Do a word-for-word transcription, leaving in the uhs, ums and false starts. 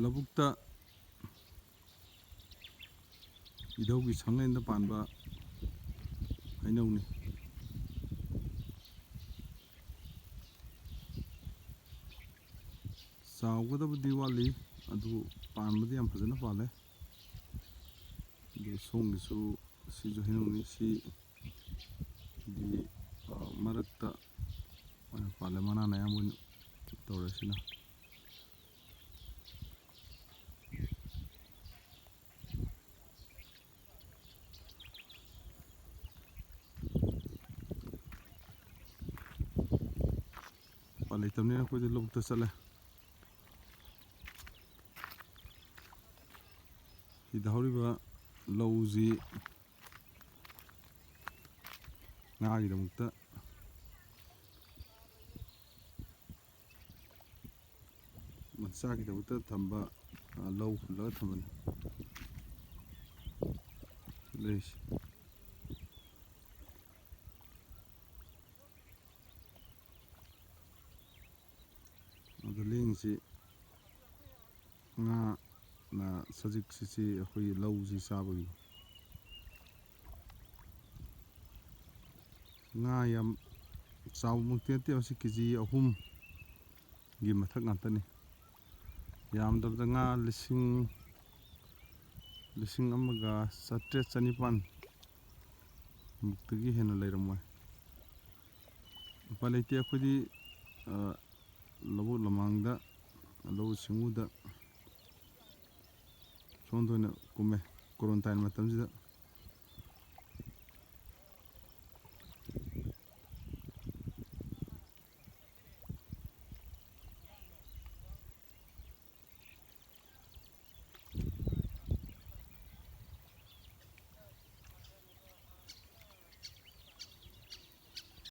ꯂꯧꯕꯨꯛꯇ ꯏꯙꯧꯒꯤ ꯁꯪꯂꯦꯟꯗ ꯄꯥꯟꯕ ꯍꯩꯅꯧꯅꯤ꯫ ꯆꯥꯎꯒꯗꯕꯗꯤ ꯋꯥꯠꯂꯤ, ꯑꯗꯨ ꯄꯥꯟꯕꯗꯤ ꯌꯥꯝ ꯐꯖꯅ ꯄꯥꯜꯂꯦ꯫ ꯑꯗꯨ ꯁꯣꯝꯒꯤꯁꯨ ꯁꯤꯁꯨ ꯍꯩꯅꯧꯅꯤ꯫ ꯁꯤꯗꯤ, ꯑ, ꯃꯔꯛꯇ ꯑꯣꯏꯅ ꯄꯥꯜꯂꯦ, ꯃꯅꯥꯅ ꯑꯌꯥꯝꯕ ꯑꯣꯏꯅ ꯇꯧꯔꯦ ꯁꯤꯅ꯫ ꯎꯄꯥꯏ ꯂꯩꯇꯕꯅꯤꯅ ꯑꯩꯈꯣꯏꯗꯤ ꯂꯧꯕꯨꯛꯇ ꯆꯠꯂꯦ꯫ ꯁꯤꯗ ꯍꯧꯔꯤꯕ ꯂꯧꯁꯤ ꯉꯥꯒꯤꯗꯃꯛꯇ, ꯃꯆꯥꯒꯤꯗꯃꯛꯇ ꯊꯝꯕ, ꯑ, ꯂꯧ ꯍꯨꯜꯂꯒ ꯊꯝꯕꯅꯤ꯫ ꯂꯩꯁꯤ꯫ ꯑꯗꯨ ꯂꯦꯡꯉꯤꯁꯤ ꯉꯥꯅ ꯁꯖꯤꯛꯁꯤꯁꯤ ꯑꯩꯈꯣꯏꯒꯤ ꯂꯧꯁꯤ ꯆꯥꯕꯒꯤ꯫ ꯉꯥ ꯌꯥꯝ ꯆꯥꯎꯕꯃꯛꯇꯤ ꯅꯠꯇꯦ, ꯃꯁꯤ ꯀꯦ ꯖꯤ ꯑꯍꯨꯝꯒꯤ ꯃꯊꯛ ꯉꯥꯛꯇꯅꯤ꯫ ꯌꯥꯝꯗꯕꯗ ꯉꯥ ꯂꯤꯁꯤꯡ, ꯂꯤꯁꯤꯡ ꯑꯃꯒ ꯆꯥꯇ꯭ꯔꯦꯠ ꯆꯅꯤꯄꯥꯟ ꯃꯨꯛꯇꯒꯤ ꯍꯦꯟꯅ ꯂꯩꯔꯝꯃꯣꯏ꯫ ꯎꯄꯥꯏ ꯂꯩꯇꯦ, ꯑꯩꯈꯣꯏꯗꯤ, ꯑ, ꯂꯧꯕꯨꯛ ꯂꯃꯥꯡꯗ, ꯂꯧꯎ ꯁꯤꯡꯎꯗ ꯁꯣꯝꯗ ꯑꯣꯏꯅ ꯀꯨꯝꯃꯦ꯫ ꯀꯣꯔꯣꯟꯇꯥꯏꯟ ꯃꯇꯝꯁꯤꯗ